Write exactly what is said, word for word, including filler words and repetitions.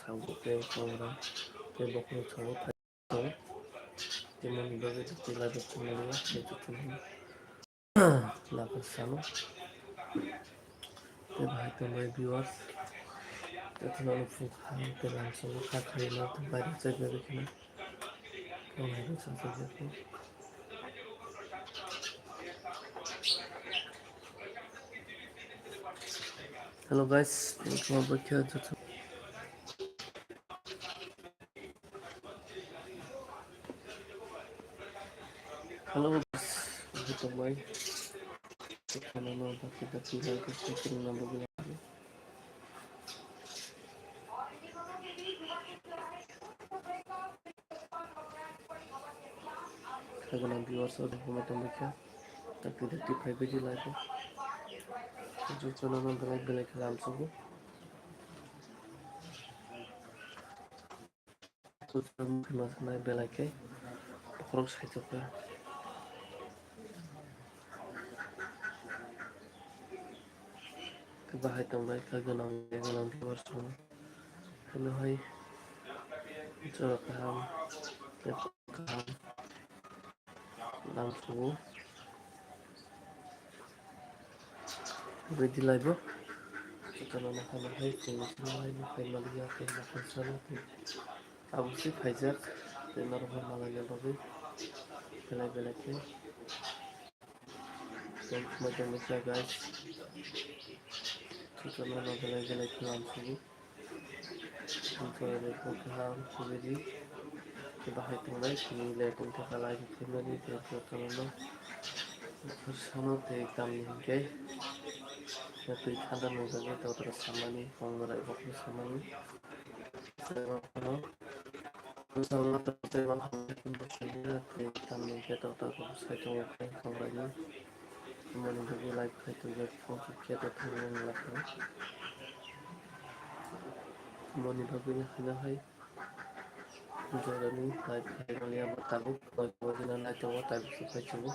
Thango tei kongra tei bokhorok thango, phai thango. Tei moni bagwi tei live o thangmani tei jotono laga sano. Tei bahai tongbai viewers, jotono phung kha tei lamsongo kha khaina tei bairok chaibai kheno. Tei naigwi sajak jak. Hello guys, thank you for watching. Hello guys, thank you for my channel. Khagwnang viewers rok hambai tongbaikha. Dakti dakti phaibaidi live o. Jotono belai belai khe lamsogo. Jotono belai khe bokhorok saitokha. Bahai tongbai kha gwnang gwnang viewers rok. Hino hai jora kaham, tei kaham lamsogo. Bedi live o. Jotono hano hai chwng chwng live o khai maliya tei nakhai sano tei abo se phaijak tei norok hai malaina bagwi belai belai khe. Thank you, my dear guys. Jotono belai belai khe lamsogo. Jotono kaham subidi. Bahai tongnai sini le tong thaka lai khe mani tei jotono. Sano tei tamni hwnkhe twi thanda nwngjagwi totoro samani kongrai bokni samani. Bwskango tei tamni khe totoro sai tongo khe kongrai ni. Moni bagwi live khai tongjak phone khe totoro wng lakha. Moni bagwi hino hai. Jorani live khai maliya bo tabuk koi koi dina nai tongo tabuk se phai tongo.